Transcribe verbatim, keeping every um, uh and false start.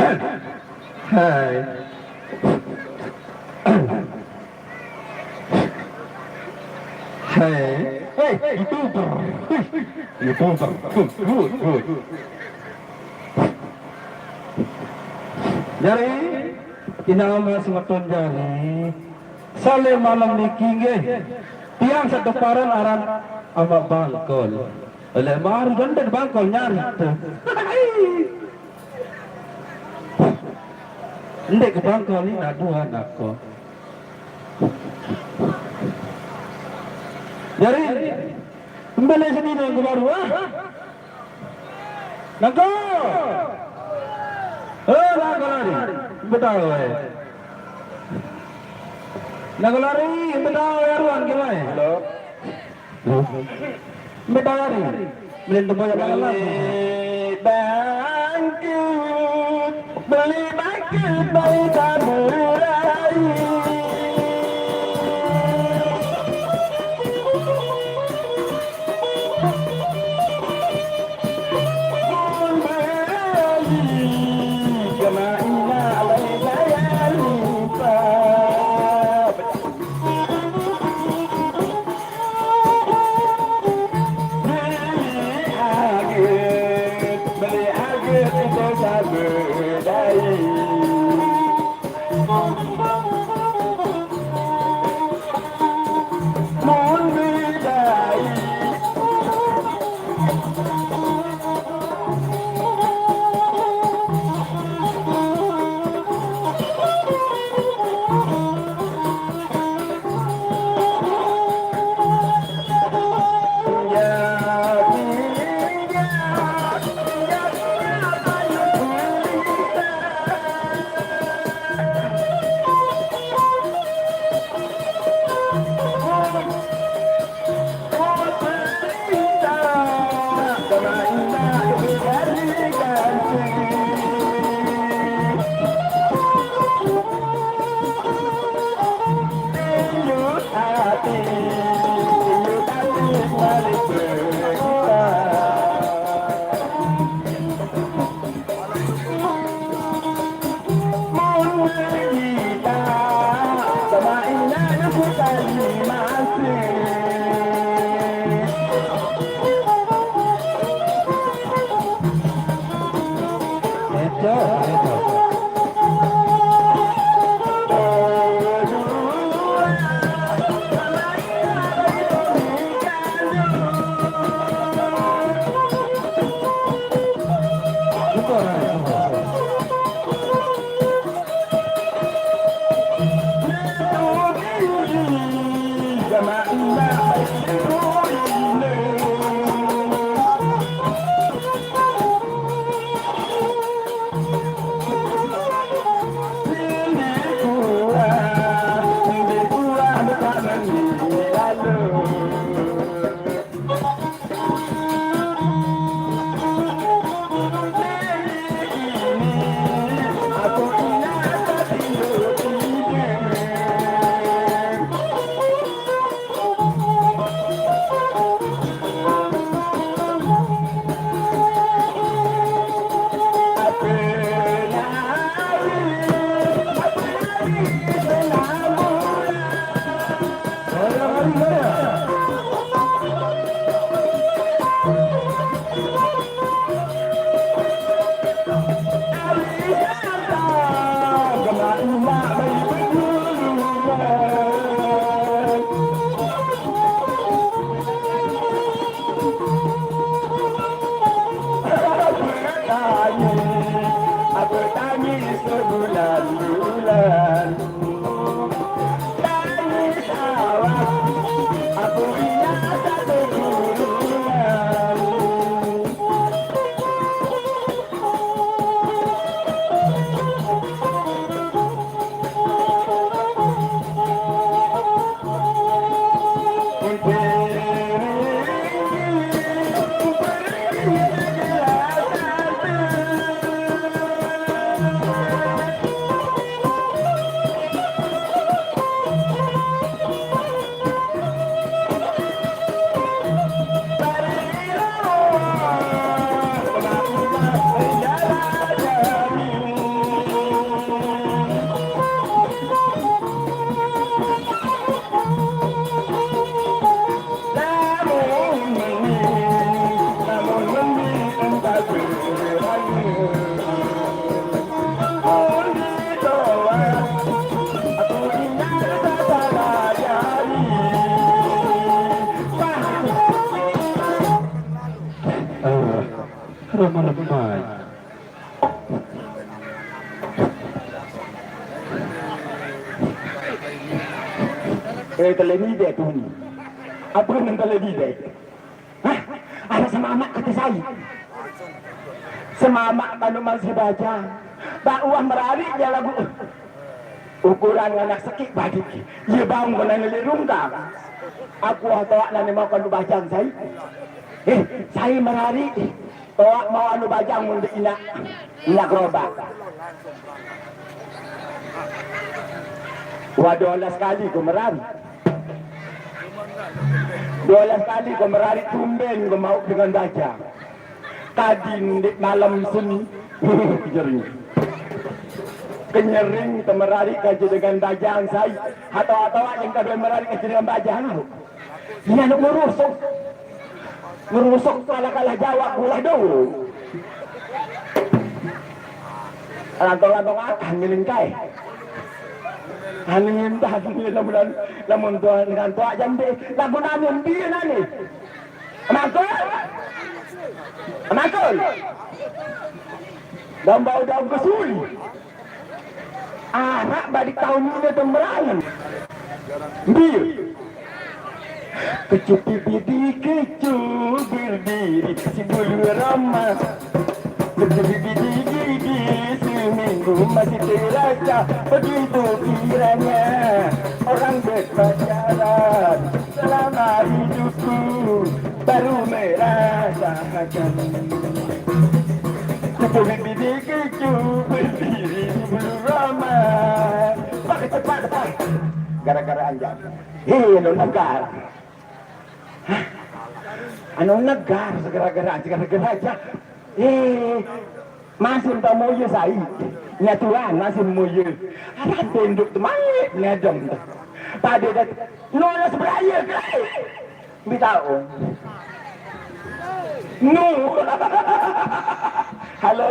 Hai. Hai. Hei, itu. Itu. Good, good. Jari, inama semeton jari. Sale malem niki nggih. Tiang sedeparan aran Amak Bangkol. Oleh mari genden Bangkol nyari tu. Ndek ke Bangkol ni nak dua nak ko. Jari, embele sini nang ke baru, ah. Nangko! Eh, nangko lari. Betul, eh. Nangko lari, betul, eh, Arwan, gimana? Halo. Betul lari. Melin tempoyak malam lagi. Beli bangku, beli bangku, beli taburai. Eh, tele ni deh tu ni. Apa nang tele ni deh? Hah? Ada semamak kata sai. Semamak kanu masih bajang. Bak uah merari dia lagu. Ukuran anak sekik badik. Ye bang kena ngelirungkang. Aku ah toak nani mau kanu bajang sai. Eh, sai merari. Toak mau anu bajang mun di inak. Inak gerobak. Wah, dua belas kali ku merari. Dua belas kali ku merari tumben ku mau dengan bajang. Tadi ndik malam seni. Kenyering. Kenyering temerari kaji dengan bajang sai. Atau-atau yang kadang merari kaji dengan bajang. Iya nak ngurusuk. Ngurusuk kalah-kalah jawab gulah dulu. Lantong-lantong akan milingkai. Anu minta anu lamun lamun tuan dengan tuak jambe lagu nani dia nani. Makul. Makul. Daun bau daun kesuli. Anak balik tahun ini temerangan. Bil. Kecupi bidi kecu berdiri si bulu rama. Kecupi bidi gigi seminggu masih terasa. Begitu kiranya orang berpacaran selama hidupku baru merasakan. Kecupi bidi kecu berdiri di bulu rama. Pakai cepat, cepat. Gara-gara anjak. Hei, anu negar. Hah? Anu negar, segera-gera, segera-gera aja. Eh, masih tak mau ya sai. Nyatuan masih mau ya. Ada tenduk temangi, ngedem tu. Pada dah, nona seberaya, kelai. Bitaung. Nu. Halo.